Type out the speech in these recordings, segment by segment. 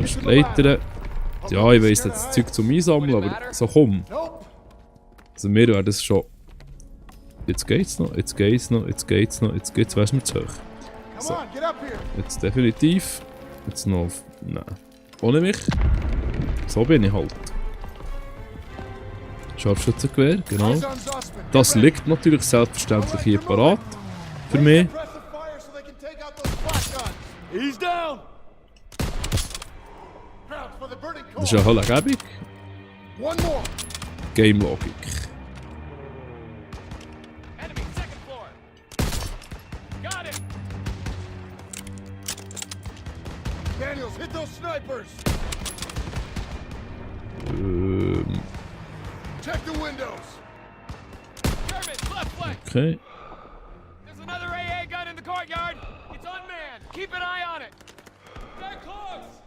ist die Leiter. Ja, ich weiss das Zeug zum Einsammeln, aber so komm. Also wir werden das schon... Jetzt geht's noch, jetzt geht's noch, jetzt geht's noch, jetzt geht's, wär's mir zu hoch. So. Jetzt definitiv. Jetzt noch auf... Nein. Ohne mich. So bin ich halt. Scharfschützengewehr, genau. Das liegt natürlich selbstverständlich hier parat. Für mich. Das ist ja Hallegebig. Game-Logik. Daniels, hit those snipers! Check the windows! German, left flank! Okay. There's another AA gun in the courtyard! It's unmanned! Keep an eye on it! They're close!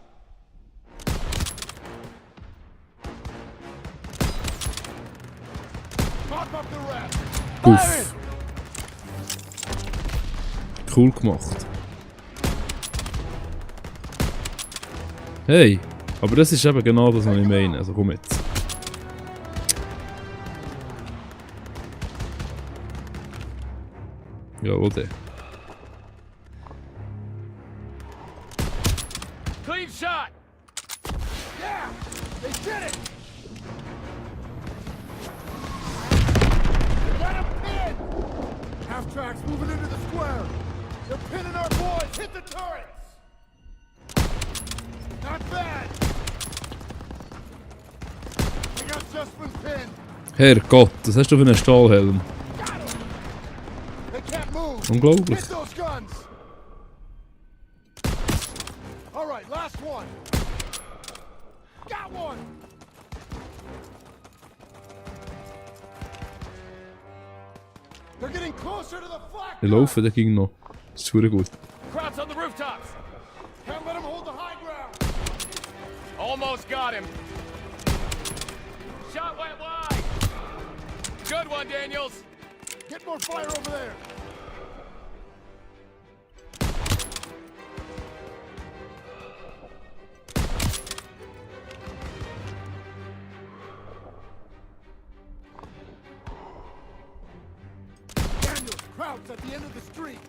Pop up the rest! Uff. Cool gemacht. Hey, aber das ist eben genau das, was ich meine. Also komm jetzt. Jawohl, der. Clean shot! Yeah! They did it! Let them pin! Half-tracks moving into the square! They're pinning our boys! Hit the turrets! Not bad! I got Justman's pin! Herrgott, was hast du für einen Stahlhelm? They can't move! Unglaublich. Hit those guns! Alright, last one! Got one! They're getting closer to the flak! Der Laufen, der ging noch. Das ist verdammt gut. Crowds on the rooftops! Can't let them hold the high ground! Almost got him! Shot went wide! Good one, Daniels! Get more fire over there! Daniels, Krauts at the end of the street!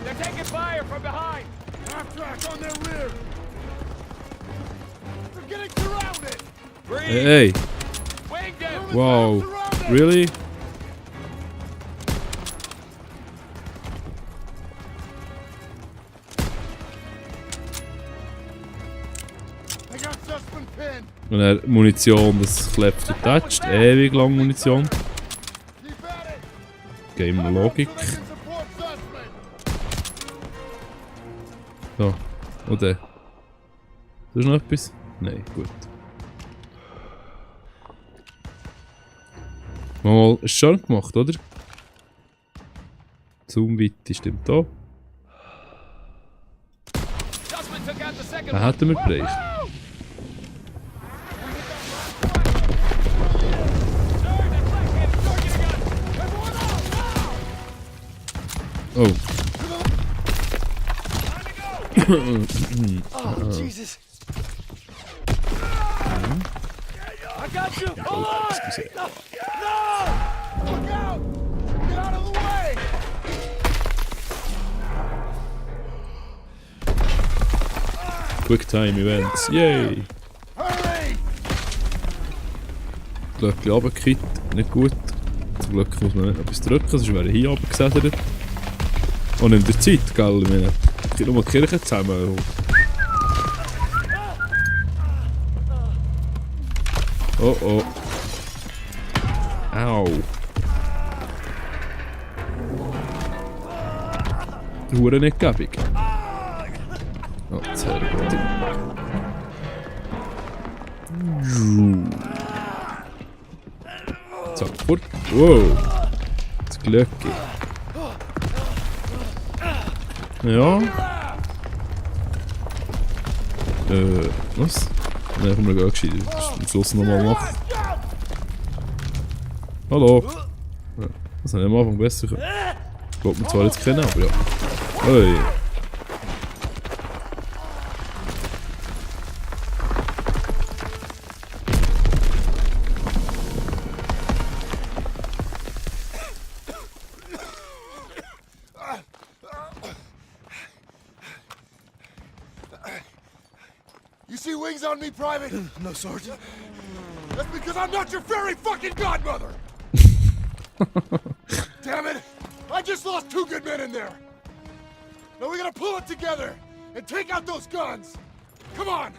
They're taking fire from behind! Half-track on their rear! They're getting surrounded! Breathe! Hey, Winged him! wow. Surrounded! Really? I got Justman pinned! Und er Munition, das klebt attached. Ewig lang Munition. Keep at it! Game Logik. So they can support Justman! So, und der. Du hast noch etwas? Nein, gut. Mal ist schön gemacht, oder? Zoomweite stimmt da. Justman took out the second Da one! hätten wir Preis. Oh. Oh, Jesus! I got you! Hold on! Excusez. No! Look out! Get out of the way! Quick time Events. Yay! Hurry! Glöckchen runtergekippt. Nicht gut. Zum Glück muss man nicht etwas drücken, sonst wäre hier runtergesädert. Und in der Zeit, gell? Ich meine, ich nur mal die Kirche zusammen. Oh oh. Au. Hure nicht gäbig. Oh, das Herrgott. So, fort. Wow. Das Glöckchen. Ja. Was? Nein, komm, wir gehen gescheit. Das ist am Schluss nochmal machen. Hallo. Ja, Das habe ich am Anfang besser können. Wollte man zwar jetzt kennen, aber ja. Hey. You see wings on me, Private? No, Sergeant. That's because I'm not your fairy fucking godmother! Damn it! I just lost 2 good men in there! Now we gotta pull it together and take out those guns! Come on!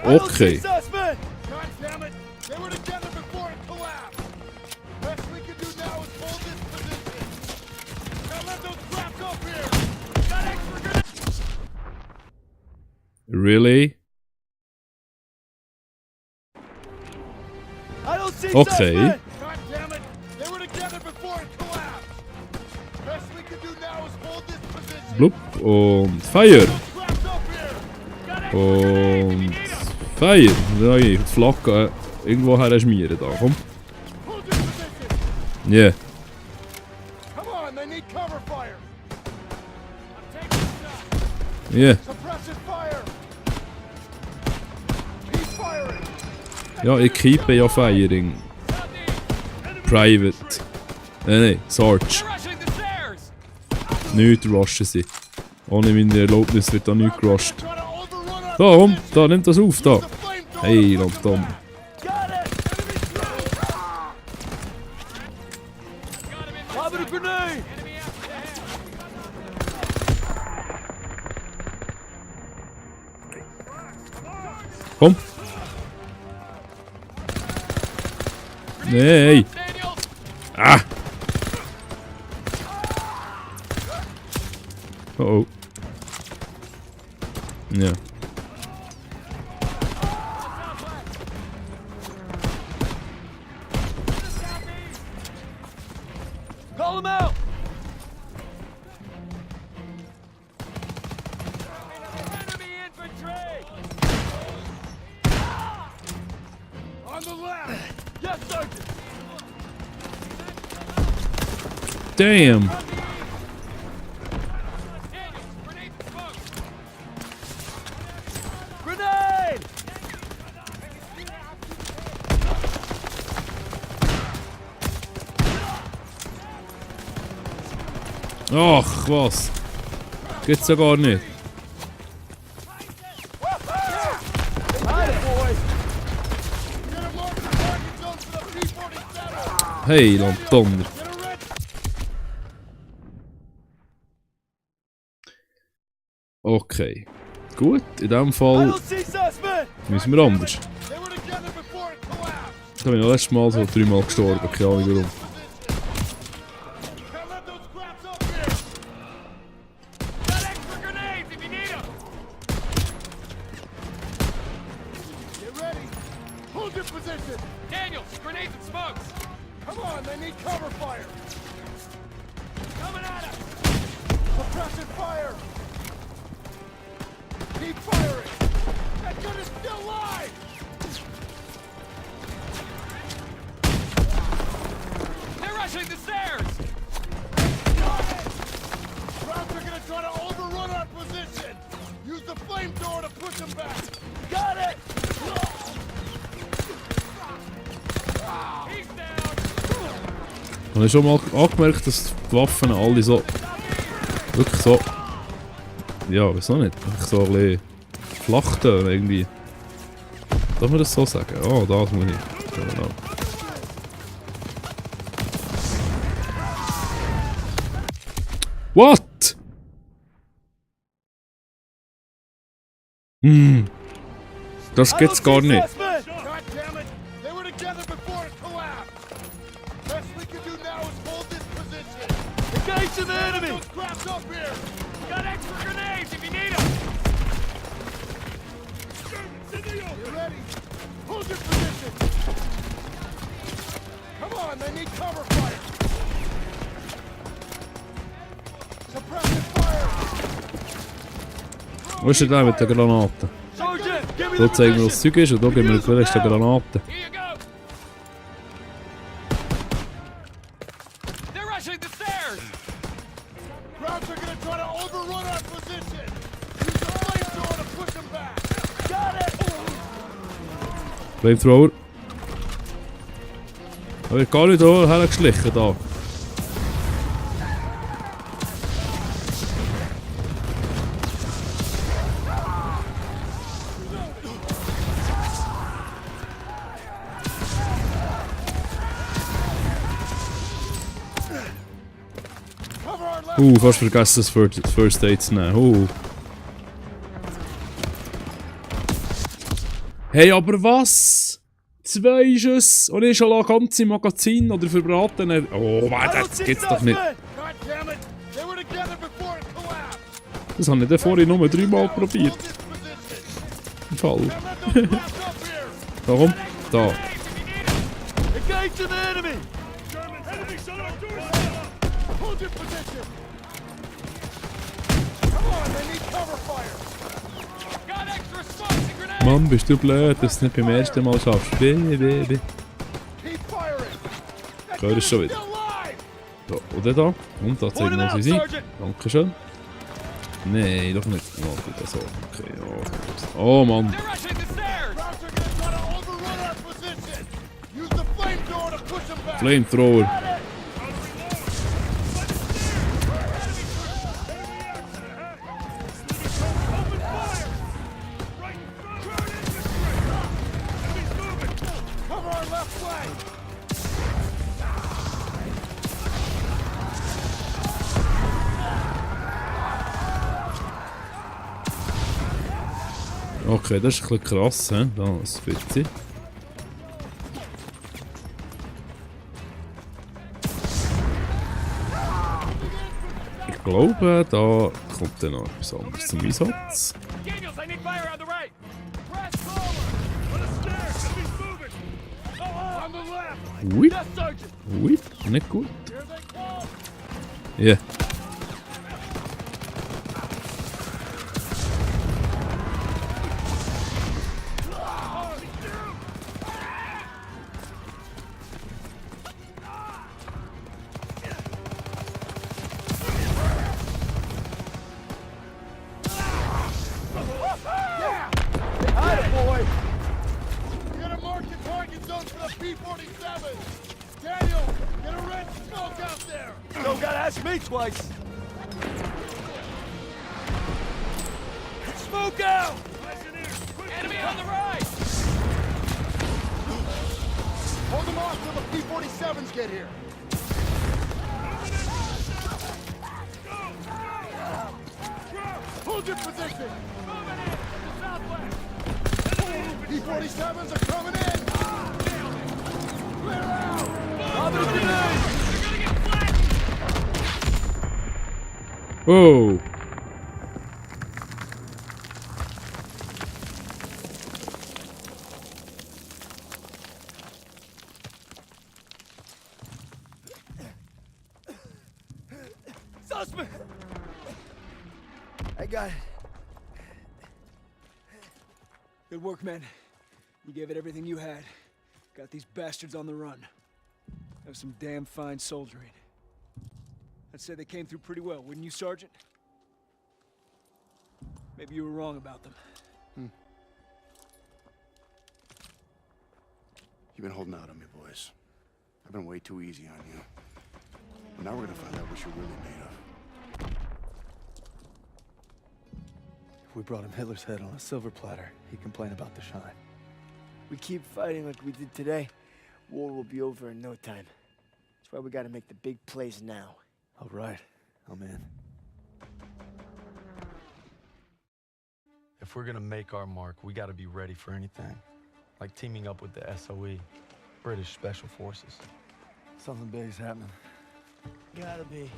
Okay. God damn it! They were together before it collapsed! Best we can do now is hold this position! Now let those crabs up here! Got extra grenades! Really? Okay. God damn it! They were together before it collapsed! Best we can do now is hold this position! Blub und Fire. Those crabs up here! Und Fire. Ja, die Flagge irgendwo her schmieren da, komm. Hold this position! Yeah. Come on, they need cover fire! I'm taking stuff. Yeah. Suppressive fire! Keep firing! Ja, ich keepe ja Firing. Private. Nein, Sarge. They're rushing the stairs. Nicht rushen sie. Ohne meine Erlaubnis wird da nichts gerusht. Try to overrun our Da, komm, da, nimm das auf, da. the flamethrower! Hey, Landom. Got it! Enemy through! Got him in my Lobbing a sight. grenade! Enemy after the head. Komm. Nee. Daniels. Ah. Oh. Ja. Call him out! Enemy infantry. On the left! Yes, Sergeant! Damn. Daniels, grenade and smoke. Grenade! Ach, was? Geht's ja gar nicht. Hide it, boys! Get him over the target zone for the P-47! Hey, Landom. Get a red... Okay. Gut, in dem Fall see suspect! müssen wir anders. They were together before it collapsed! Da bin ich letztes Mal so 3-mal gestorben, keine Ahnung warum. Now let those crabs up here! Got extra grenades if you need them. Get ready! Hold your position! Daniels, grenades and smokes. Come on, they need cover fire! Coming at us. Suppressive fire! Keep firing! That gun is still live! They're rushing the stairs. Crowds are gonna try to overrun our position! Use the flamethrower to push them back! Got it! He's down. Habe ich schon mal angemerkt, dass die Waffen alle so... Wirklich so... Ja, wieso nicht? Einfach so ein bisschen flach tönen irgendwie. Darf man das so sagen? Oh, das muss ich. Genau. What? Das geht's gar nicht. God damn it! They were together before it collapsed! Best we can do now is hold this position! Engage the enemy! Those crabs up here! Got extra grenades if you need them. Get ready! Hold your position! Come on, they need cover fire! Suppressive fire! Wo ist denn der mit der Granate? Sergeant, give me Da zeigen wir, was das Zeug ist und da geben wir die Granate. Here you go. rushing the stairs! Krauts are gonna try to overrun our position. Use the flamethrower to push them back. Got it! Flamethrower. Er wird gar nicht da hergeschlichen da. Fast vergessen, das First Aid zu nehmen. Hey, aber was? 2 Schüsse und ich schon ganze Magazin oder verbraten. Oh, das gibt's doch nicht. Das habe ich dann vorhin nur 3 Mal probiert. Im Fall. Da komm, da. Mann, bist du blöd, dass du es nicht beim ersten Mal schaffst. Baby. Ich höre es schon wieder. Da, oder da. Und da zeigen wir uns unsere. Dankeschön. Nein, doch nicht. Oh, gut, also. Okay, ja. Oh Mann. Flamethrower. Okay, das ist ein bisschen krass, he? Das Fitzi. Ich glaube, da kommt dann noch etwas anderes zum Einsatz. Ui. Ui, nicht gut. Ja. Yeah. Smoke out! Enemy on the right! Hold them off till the P-47s get here. Hold your position! Moving in! To the southwest! P-47s are coming in! Clear out! You're gonna get flattened! Whoa! Suspect! I got it. Good work, man. You gave it everything you had. Got these bastards on the run. That was some damn fine soldiering. I'd say they came through pretty well, wouldn't you, Sergeant? Maybe you were wrong about them. You've been holding out on me, boys. I've been way too easy on you. But now we're gonna find out what you're really made of. If we brought him Hitler's head on a silver platter, he'd complain about the shine. We keep fighting like we did today, war will be over in no time. That's why we gotta make the big plays now. All right, I'm in. If we're gonna make our mark, we gotta be ready for anything. Like teaming up with the SOE, British Special Forces. Something big's happening. Gotta be.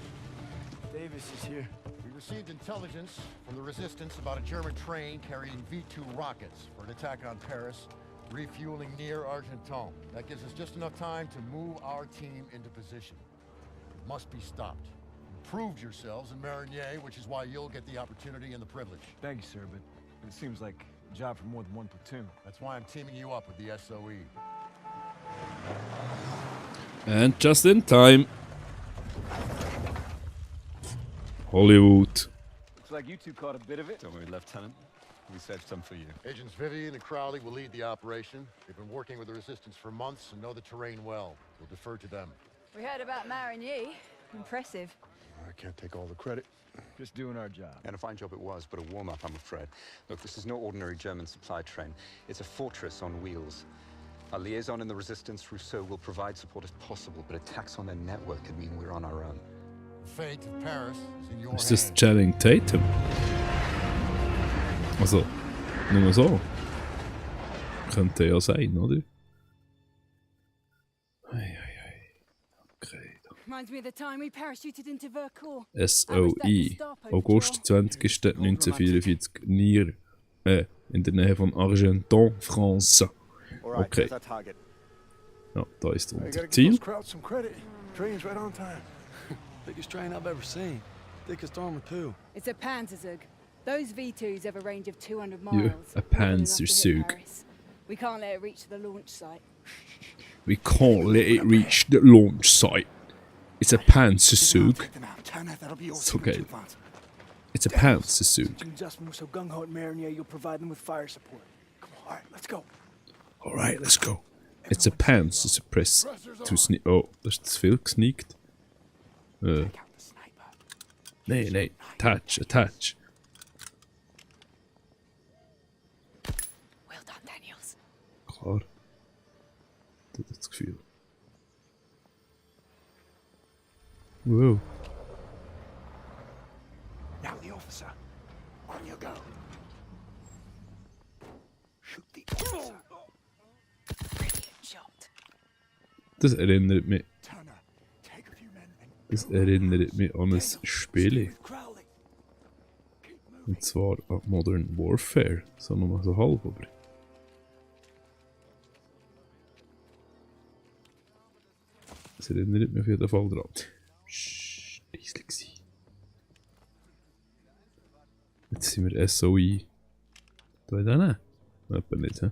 Davis is here. We received intelligence from the resistance about a German train carrying V-2 rockets for an attack on Paris, refueling near Argenton. That gives us just enough time to move our team into position. It must be stopped. You proved yourselves in Marigny, which is why you'll get the opportunity and the privilege. Thank you, sir, but it seems like a job for more than one platoon. That's why I'm teaming you up with the SOE. And just in time. Hollywood. Looks like you two caught a bit of it. Don't worry, Lieutenant. We saved some for you. Agents Vivian and Crowley will lead the operation. They've been working with the Resistance for months and know the terrain well. We'll defer to them. We heard about Marigny. Impressive. I can't take all the credit. Just doing our job. And a fine job it was, but a warm-up, I'm afraid. Look, this is no ordinary German supply train. It's a fortress on wheels. Our liaison in the Resistance, Rousseau, will provide support if possible, but attacks on their network could mean we're on our own. The fate of Paris is in your Ist das hands. Channing Tatum? Also, nur so. Könnte ja sein, oder? Okay. Reminds me of the time we parachuted into Vercors. SOI. August 20. 1944. Nier. In der Nähe von Argenton, France. Okay. Ja, da ist I gotta unser give Ziel. those crowds some credit. Train's right on time. Biggest train I've ever seen. Thickest armor too. It's a Panzerzug. Those V2s have a range of 200 Yeah, miles. a More than enough to hit Panzerzug. Paris. We can't let it reach the launch site. We can't let it reach the launch site. It's a Panzerzug. It's okay. It's a Panzerzug. Jim Zussman was so gung-ho at Marigny, you'll provide them with fire support. Come on, all right, let's go. Alright, let's go. It's a Panzerpress. To sneak. Oh, das ist zu viel gesneakt. Nee. Attach. Well done, Daniels. Klar. Das hat das Gefühl. Wow. Now the officer. On you go. Shoot the officer. Brilliant shot. Das erinnert mich. Turner, take a few men and Das erinnert mich an ein Spiel. Crowley. Und zwar an Modern Warfare. So nochmal so halb, aber. Das erinnert mich auf jeden Fall dran. Leislich gsi. Jetzt sind wir SOI. Da da ne? Etwa nicht, hä?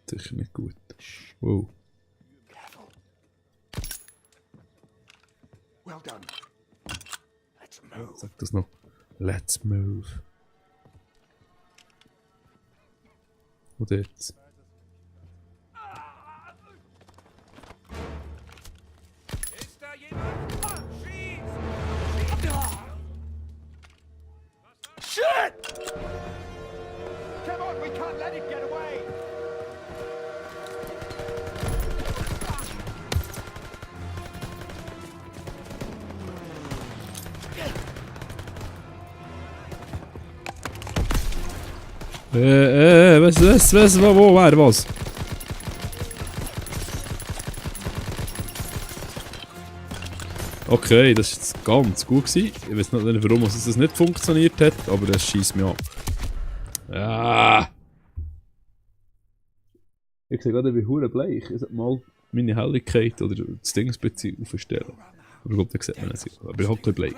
Sicher nicht gut. Wow. Well done. Let's move. Sag das noch. Let's move. Und jetzt. Ist da jemand? Schieß! Shit! Come on, we can't let it get away! Was? Okay, das war jetzt ganz gut gewesen. Ich weiß nicht, warum es nicht funktioniert hat, aber das schießt mich an. Ah! Ich sehe gerade, ich bin hure bleich. Ich sollte mal meine Helligkeit oder das Ding speziell aufstellen. Aber ich glaube, da sieht man es nicht. Aber ich bin halt ein bleich.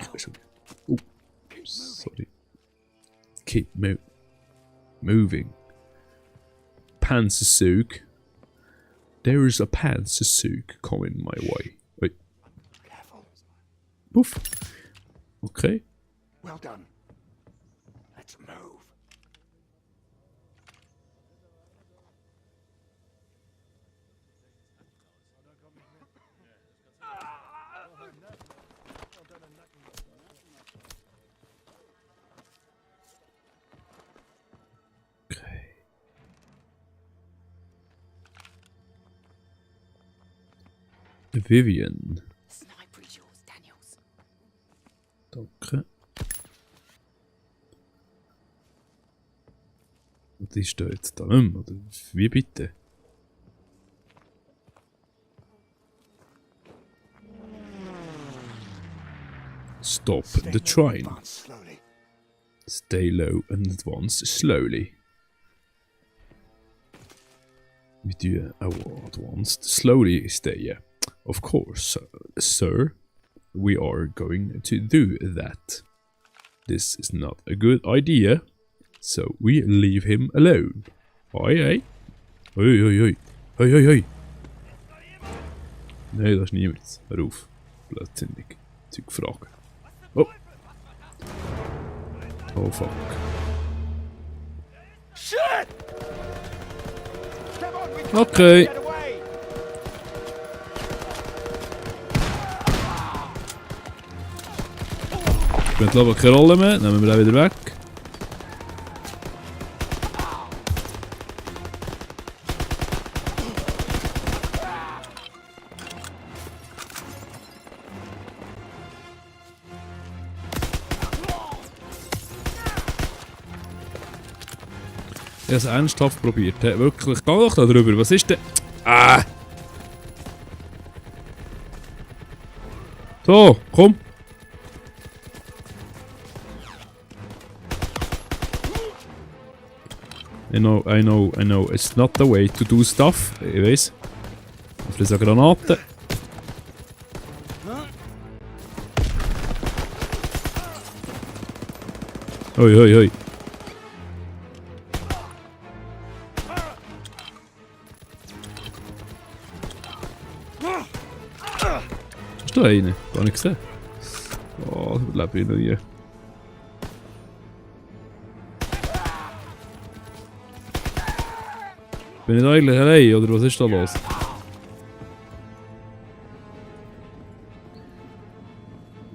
Sorry. Keep moving. Panzerzug. There is a Panzerzug coming my way. Wait. Poof. Okay. Well done. Let's move. Vivian. Sniper is yours, Daniels. Danke. Und die steht jetzt da nicht mehr, oder? Wie bitte? Stop the train. Slowly. Stay low and advance slowly. We do advanced slowly stay. Of course, sir. We are going to do that. This is not a good idea. So we leave him alone. Oi. Nee, das ist niemand. Hör auf. Blödsinnig. Zeug fragen. Oh. Oh fuck. Okay. Spielt glaube ich keine Rolle mehr, nehmen wir den wieder weg. Ich habe es ernsthaft probiert. Wirklich, geh doch da drüber. Was ist denn? Ah! So, komm! I know. It's not the way to do stuff. Ich weiß. Das ist eine Granate. Hoi. Ist da eine? Gar nicht gesehen. Oh, das überlebe ich noch nie. Bin ich da eigentlich allein, oder was ist da los?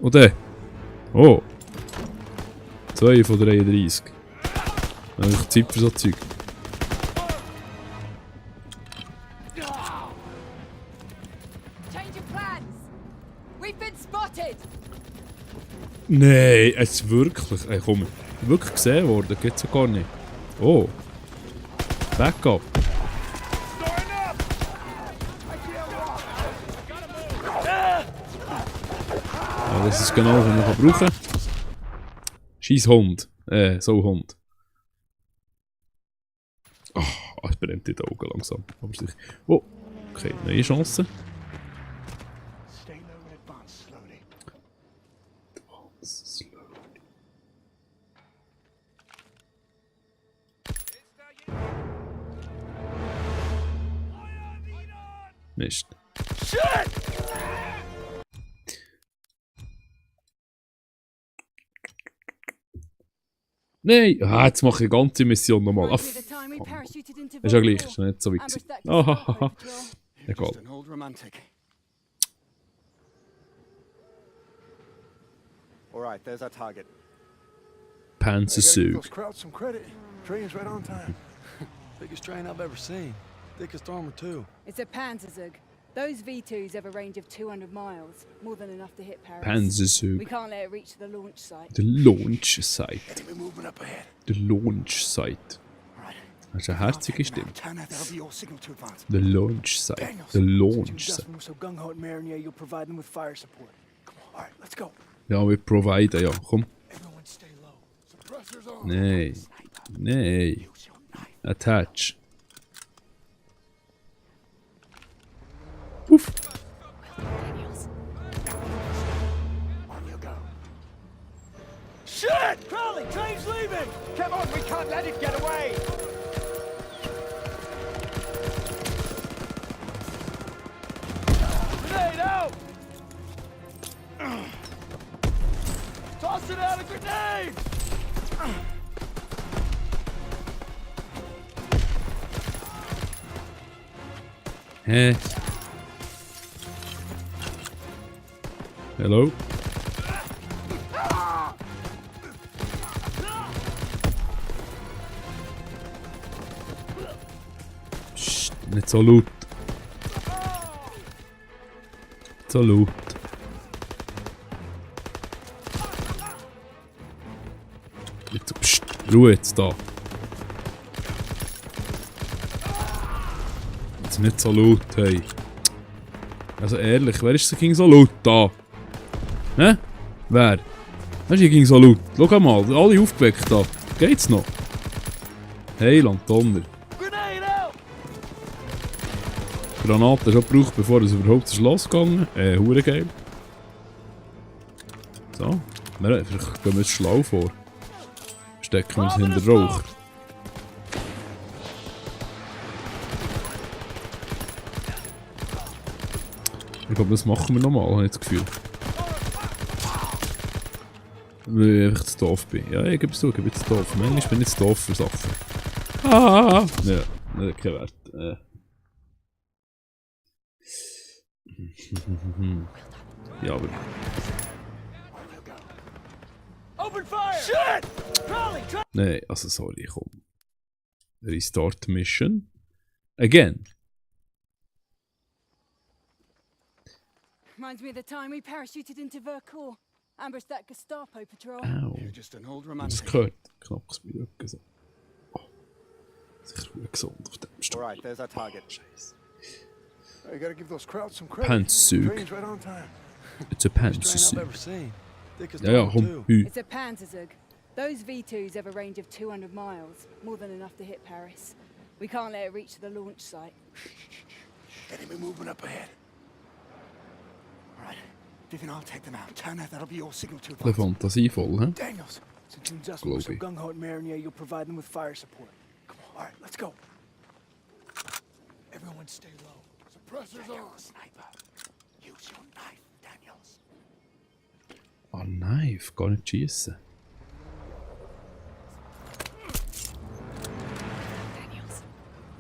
Und der? Oh! 2 von 33. Dann habe ich Zeit für so Zeug. Nein, es ist wirklich. Ey, komm. Wirklich gesehen worden, geht's ja gar nicht. Oh. Backup. Ja, das ist genau, was ich brauchen kann. Scheiß Hund. So Hund. Oh, es brennt in den Augen langsam. Aber sicher. Oh, okay, neue Chance. Mist. Nein! Ah, jetzt mache ich die ganze Mission nochmal. Ah, ist ja gleich, ist nicht so witzig. Ah, egal. Alright, there's our target. Panzersuit. Those crowds some credit. Train's right on time. Biggest train I've ever seen. Thickest armor too. It's a Panzerzug. Those V2s have a range of 200 miles, more than enough to hit Paris. Panzersuit. We can't let it reach the launch site. The launch site. Enemy movement up ahead. The launch site. Das ist eine herzige Stimme. That'll be your signal to advance. The launch site. The launch site. So gung ho at Marinier, you'll provide them with fire support. Come on, all right, let's go. Ja, wir providen, ja, komm. Everyone stay low. Suppressors on. Nein. Nein. Attach. Puff. On you go. Shit! Crowley, train's leaving! Come on, we can't let it get away! Grenade out! Toss it out, a grenade! Hä? Hello? Psst, nicht so laut. So laut. Nicht so, psst, Ruhe jetzt da. Jetzt nicht so laut, hey. Also ehrlich, wer ist denn so laut da? Hä? Wer? Wer ist hier so laut? Schau mal, alle aufgeweckt da. Geht's noch? Hey, Donner. Granate schon gebraucht, bevor es überhaupt ist losgegangen. Hure geil. So. Vielleicht gehen wir jetzt schlau vor. Stecken wir uns hinter den Rauch. Ich glaube, das machen wir nochmal, habe ich das Gefühl. Weil ich einfach zu doof bin. Ja, ich gebe es zu, ich bin zu doof. Manchmal bin ich zu doof für Sachen. Ah! Ja, kein Wert. Ja, aber... Open fire! Shit! Crowley, Nein, also sorry, komm. Restart mission. Again. Reminds me of the time we parachuted into Vercors. Ambushed that Gestapo patrol. Au. You're just an old Das romantic. gehört. Knapp bei Rücken so. Oh. Sicher gut gesund auf dem Stock. All right, there's our target. Scheiße. You gotta give those crowds some credit. Pantsuit. Train's right on time. It's a Biggest train I've pantsuit. ever seen. Thick as Ja, ja, Storm komm. too. Hü. It's a Panzerzug. Those V2s have a range of 200 miles, more than enough to hit Paris. We can't let it reach the launch site. Enemy movement up ahead. All right, Vivian, I'll take them out. Turner, that'll be your signal to Ein bisschen fantasievoll, hä? Daniels, since you and Dustin were so Globy. gung-ho at Marinier, you'll provide them with fire support. Come on, all right, let's go. Everyone stay low. Suppressors on. Sniper. Use your knife, Daniels. Ah, Knife, gar nicht schießen.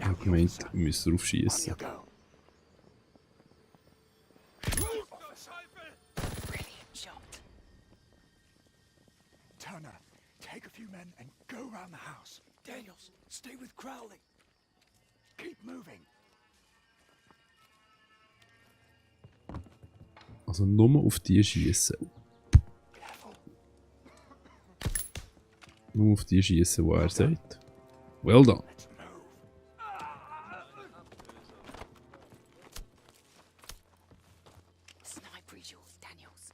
Ich hab gemeint, wir müssen drauf schießen. Go. Brilliant shot. Turner, take a few men and go around the house. Daniels, stay with Crowley. Keep moving. Also nur auf die schießen. Nur auf die schießen, wo er sagt. Well done. Let's move. Sniper is yours, Daniels.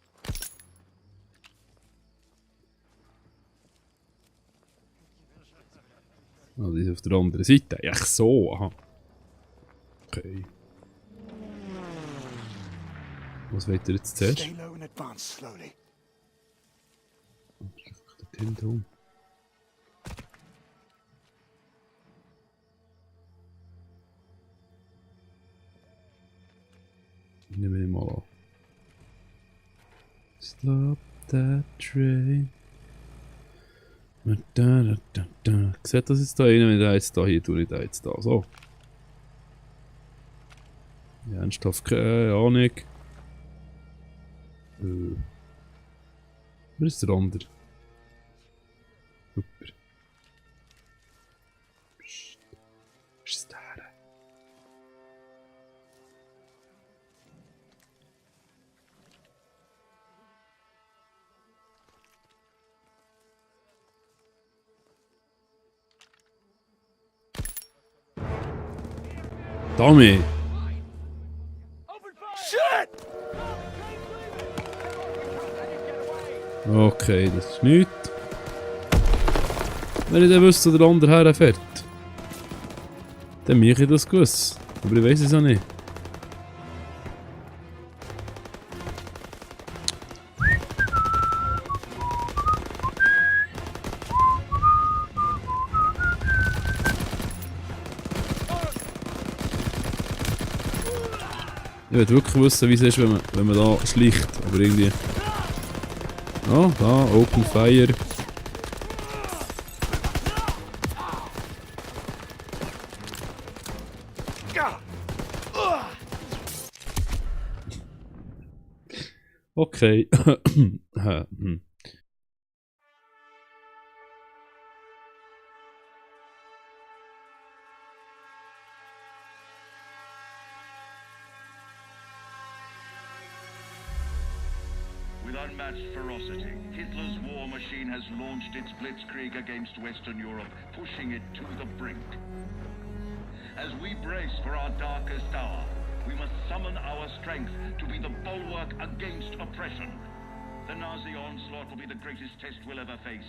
Ah, die ist auf der anderen Seite. Ja, so, aha. Okay. Was wollt ihr jetzt zuerst? Stay low and advance slowly. Dort hinten rum. Ich nehme ihn mal an. Stop that train. Da, da, da, da. Seht das jetzt da rein, wenn ich jetzt da hier tue, ich da jetzt da. So. Ja, ernsthaft, keine Ahnung. Wo ist der andere? Super. Psst. Ist der? Tommy! Okay, das ist nichts. Wenn ich dann wüsste, wo der andere herfährt, dann mache ich das gewiss. Aber ich weiß es auch nicht. Ich will wirklich wissen, wie es ist, wenn man da schlicht. Aber irgendwie... Oh, da, Open Fire. Okay. With unmatched ferocity, Hitler's war machine has launched its blitzkrieg against Western Europe, pushing it to the brink. As we brace for our darkest hour, we must summon our strength to be the bulwark against oppression. The Nazi onslaught will be the greatest test we'll ever face.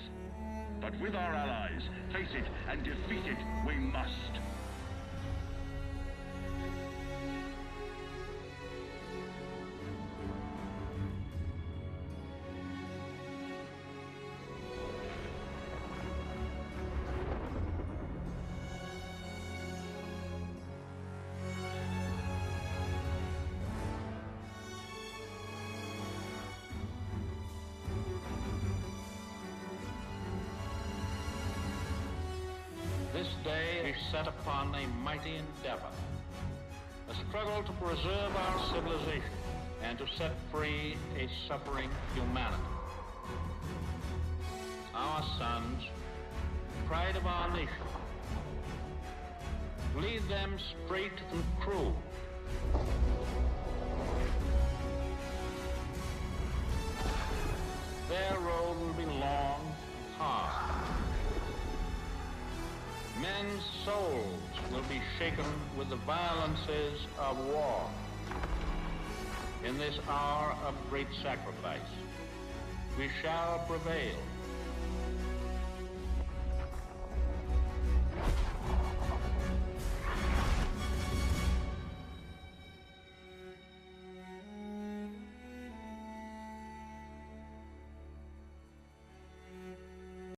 But with our allies, face it and defeat it we must. set upon a mighty endeavor, a struggle to preserve our civilization and to set free a suffering humanity. Our sons, pride of our nation, lead them straight and true. Their road will be long and hard. Men's souls will be shaken with the violences of war. In this hour of great sacrifice, we shall prevail.